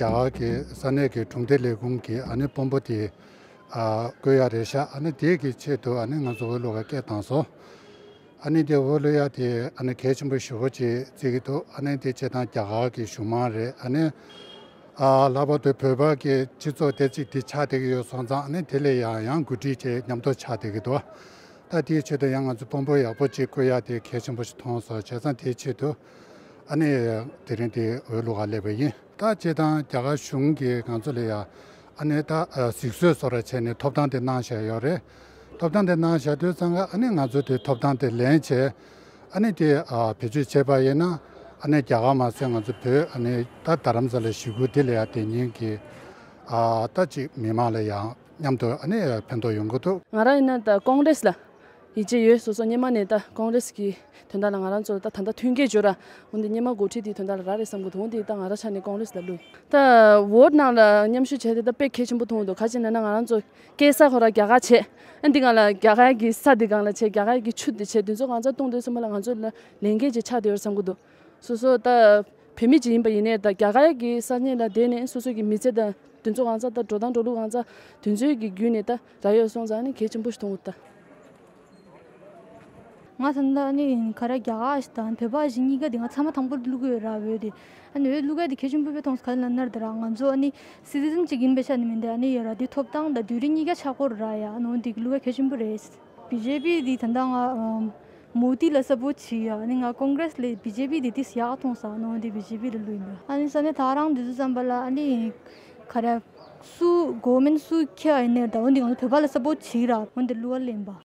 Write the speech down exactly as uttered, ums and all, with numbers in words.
རྒྱ་གར་གྱི་ས་གནས་ཀྱི་གྲོང་སྡེ་ལས་ཁུངས་ཀྱི་ཨ་ནི་དཔོན་པོ་དེ་ཨ་བསྐོ་ཡ་རེད་ཤག་ཨ་ནི་དེ་གི་ཆེད་དུ་ཨ་ནི་ང་ཚོ་འོས་བླུག་ག་སྐད་བཏང་སོང་། ཨ་ནི་དེ་འོས་བླུག་ཡ་དེ་ཨ་ནི་གལ་ཆེན་པོ་ཞེ་པོ་ཅིག་བརྩི་གི་འདུག་ཨ་ནི་དེ་བྱས་ཙང་རྒྱ་གར་གྱི་གཞུང་མང་རེད། ཨ་ནི་ཨ་ལྷག་པར་དུ་བོད་པ་གི་སྤྱི་ཚོགས་དེ་ཅིག་དེ་ཆགས་བསྡད་ཀྱི་ཡོད་སོང་ཙང་། ཨ་ནི་དེ་ལས་ཡང་ཡང་འགོ་ཁྲིད་བྱས་མཉམ་དུ་ཆགས་བསྡད་ཀྱི་འདུག་ད་དེའི་ཆེད་དུ་ཡང་ང་ཚོ་དཔོན་པོ་ཡག་པོ་ཅིག་བསྐོ་ཡ་དེ་གལ་ཆེན་པོ་ཞིག་མཐོང་སོང་། བྱས་ཙང་དེའི་ཆེད་དུ་ཨ་ནི་དེ་རིང་དེ་འོས་བླུག་ག་སླེབས་པ་ཡིན། ད་སྤྱིར་བཏང་རྒྱ་གར་གཞུང་གིས་ང་ཚོ་ལ་ཡ་ཨ་ནི་ད་ཨ་གཟིགས་བཟོས་བཟོ་འདྲ་བྱས་ནས་ཐོབ་ཐང་དེ་གནང་བཞག་ཡོད་རེད། ཐོབ་ཐང་དེ་གནང་བཞག་དུས་ཙང་ཀ་ཨ་ནི་ང་ཚོ་དེ་ཐོབ་ཐང་དེ་ལེན་བྱས། ཨ་ནི་དེ་ཨ་བེད་སྤྱོད་བྱས་པ་ཡིན་ན། ཨ་ནི་རྒྱ་གར་མ་ཟད་ང་ཚོ་བོད་ཨ་ནི་ད་རྡ་རམ་ས་ལ་གཞིས་ཁུལ་དེ་ལ་ཡ་དེ་ཉིད་ཀྱི་ཨ་ད་ཅིག་མི་མང་ལ་ཡང་མཉམ་དུ་ཨ་ནི་ཕན་ཐོགས་ཡོང་གི་འདུག་ང་རང་ཡིན་ན་ད་ཀོང་རེས་ལ་ཡིད་ཆེས་ཡོད། སོ་སོ་སྔོན་མ་ནས་ད་ཀོང་རེས་ཀྱི་དོན་དག་ལ་ང་རང་ཚོ་ད་ད་ལྟ་མཐུན་རྐྱེན་བྱོས་ར། འོན་ཏེ་སྔོན་མ་འགོ་ཁྲིད་དེའི་དོན་དག་ལ་རག་རེད་བསམ་གི་འདུག་འོན་ཏེ་ད་ང་རང་ཆ་ནས་ཀོང་རེས་ལ་བླུགས། ད་འོ་ནང་ལ་མཉམ་ཞུགས་བྱས་ཏེ་ད་དཔེ་གལ་ཆེན་པོ་མཐོང་གི་འདུག་ག་ཅི་ན་ན་ང་རང་ཚོ་སྐྱེས་ས་ཁོ་ར་རྒྱ་གར་བྱས། ཨ་འདི་སྒང་ལ་རྒྱ་གར་གྱི་ས་འདི་སྒང་ལ་བྱས། རྒྱ་གར་གྱི་ཆུ་འདི་བྱས། དེ་ཚོ་གང་ཚ་གཏོང་དུས་ཙམ་པ་ལ་ང་ཚོ་ལ་ལས་འགན་ཅིག་ཆགས་བསྡད་ཡོད་བསམ་གི་འདུག་སོ་སོ་ད་བོད་མི་ཅིག་ཡིན་པ་ཡིན་ནའི་ད་རྒྱ་གར་གྱི་ས་གནས་ལ་བསྡད་ནས་སོ་སོ་གི་མི་ཚེ་དང་དེ་ཚོ་གང་ཚ་ད་འགྲོ་སྟངས་འགྲོ་ལུགས་གང་ཚ་དེ་ཚོའི་གི་བརྒྱུད་ནས་ད་རག་ཡོད་སོང་ཙང་ནི་གལ་ཆེན་པོ་ཞིག་མཐོང་གི་འདུག་ད། ང་ད་ལྟ་ནི་ག་རེ་རྒྱ་གར་ཞིག་དང་བོད་པ་ཞིག་གཉིས་ཀ་དེ་ང་ཚང་མ་དང་པོར་བླུག་གི་ཡོད་ར། འོས་དེ་ཨ་ནི་འོས་བླུག་ཡ་དེ་གལ་ཆེན་པོ་དཔེ་མཐོང་སོང་། ག་རེ་ལབ་ན་ད་ར་ང་ཚོ་ཨ་ནི་སི་ཊི་ཛེན་ཅིག་ཡིན་པའི་ཆ་ནས་མིན་ཏེ་ཨ་ནི་ཡོད་ར་དེ་ཐོབ་ཐང་དང་དེ་རིགས་གཉིས་ཀ་ཆགས་ཀྱི་ཡོད་ར་ཡ། ཨ་ནི་འོ་དེ་བླུག་ཡ་གལ་ཆེན་པོ་རེད། བི་ཇེ་པི་དེ་ད་ལྟ་ང་ཨམ་མོ་དི་ལ་སཔོརྚ་བྱེད་ཡ། ཨ་ནི་ང་ཀོང་གྷི་རེས་ལས་བི་ཇེ་པི་དེ་ཏིས་ཡག་མཐོང་སོང་། ཨ་ནི་འོ་དེ་བི་ཇེ་པི་ལ་བླུག་ཡིན་པ། ཨ་ནི་ས་གནས་ད་རང་དེ་ཚོ་ཙམ་པ་ལ་ཨ་ནི་ག་རེ་སུ་གོ་མེན་སུ་ཁྱེད་ཨ་ནི་ད་འོ་དེ་ང་ཚོ་བོད་པ་ལ་སཔོརྚ་བྱེད་ར། འོ་དེ་བླུག་ཡ་ལེན་པ།